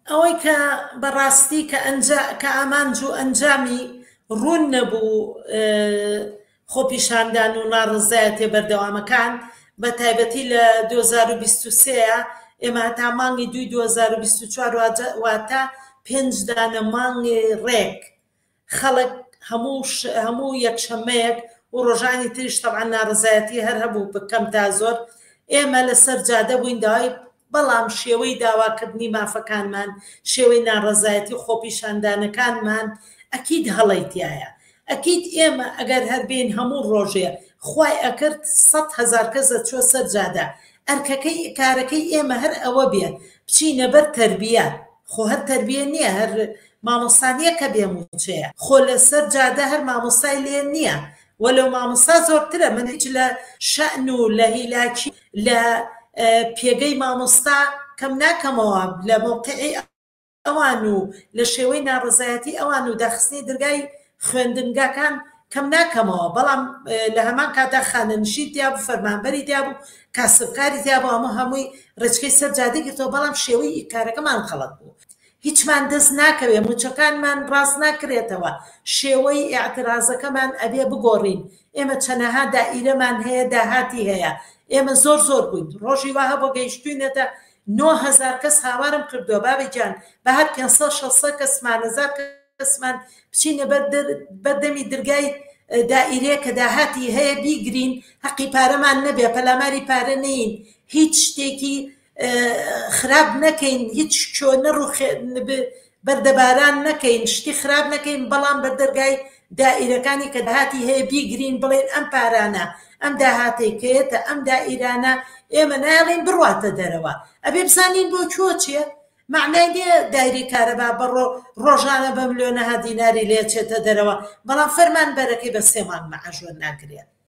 ئەوەی کە بەڕاستی کە ئەنجا کە ئامانج و ئەنجامی ڕوون نەبوو خۆپیشاندان و ناڕەزایەتیە بەردەوامەکان بە تایبەتی لە 2023 ئێمە هەتا مانگی دووی 2024 واتە پێنج دانە مانگی ڕێک خەڵک هەموو هەموو یەکشەممەیەک و ڕۆژانی تریش تەبعەن ناڕەزایەتی هەر هەبوو بە کەم تا زۆر ئێمە لەسەر جادە بووین داوای بەڵام شێوەی داواکردنی مافەکانمان شێوەی ناڕەزایەتی و خۆپیشاندانەکانمان ئەکید هەڵەی تیایە ئەکید ئێمە ئەگەر هەر بێین هەموو ڕۆژێ خوای ئەکرد 100,000 کەس ئەچووە سەر جادە ئەرکەکەی کارەکەی ئێمە هەر ئەوە بێ بچینە بەر تەربیە خۆ هەر تەربیە نییە هەر مامۆستا نییە کە بێ مووچەیە خۆ لەسەر جادە هەر مامۆستای لێ نییە وەلەو مامۆستا زۆرترە من هیچ لە شەئن و لە هیلاکی لە پێگەی مامۆستا کەم ناکەمەوە لە مەوقعی ئەوان و لە شێوەی ناڕەزایەتی ئەوان و داخستنی درگای خوێندنگاکان کەم ناکەمەوە بەڵام لە هەمان کاتدا خانەنشین تیا بوو فەرمانبەری تیا بوو کاسبکاری تیا بوو هەموو هەمووی ڕێچکەی سەر جادەی گرتەوە بەڵام شێوەی کارەکەمان غەڵەت بوو هیچمان دەست ناکەوێ موچەکانمان ڕاست ناکرێتەوە شێوەی ئیعترازەکەمان ئەبێ بگۆڕین ئێمە چەنەها دائیرەمان هەیە داهاتی هەیە ئێمە زۆر زۆر بووین ڕۆژی وا هەبوو گەیشتوینەتە 9000 کەس هاوارم کردووە بابی گیان بە هەر 500 600 کەسمان هەزار کەسمان بچینە بەر دەمی درگای دائیرەیە کە داهاتی هەیە بیگرین هەقی پارەمان نەبێ پەلاماری پارە نەین هیچ شتێکی خراپ نەکەین هیچ چۆ نەڕوخێ بەردەباران نەکەین شتی خراپ نەکەین بەڵام بە دەرگای دائیرەکانی کە داهاتی هەیە بیگرین بڵێن ئەم پارانە ئەم داهاتەی کەیەتە ئەم دائیرانە ئێمە نایڵین بڕواتە دەرەوە ئەبێ بزانین بۆ کوێ چیە مەعنای نیە دایری کارەبا بەڕۆ ڕۆژانە بە ملیۆنەها دیناری لێ چێتە دەرەوە بەڵام فەرمانبەرەکەی بە سێ مانگ مەعاش وەرناگرێ.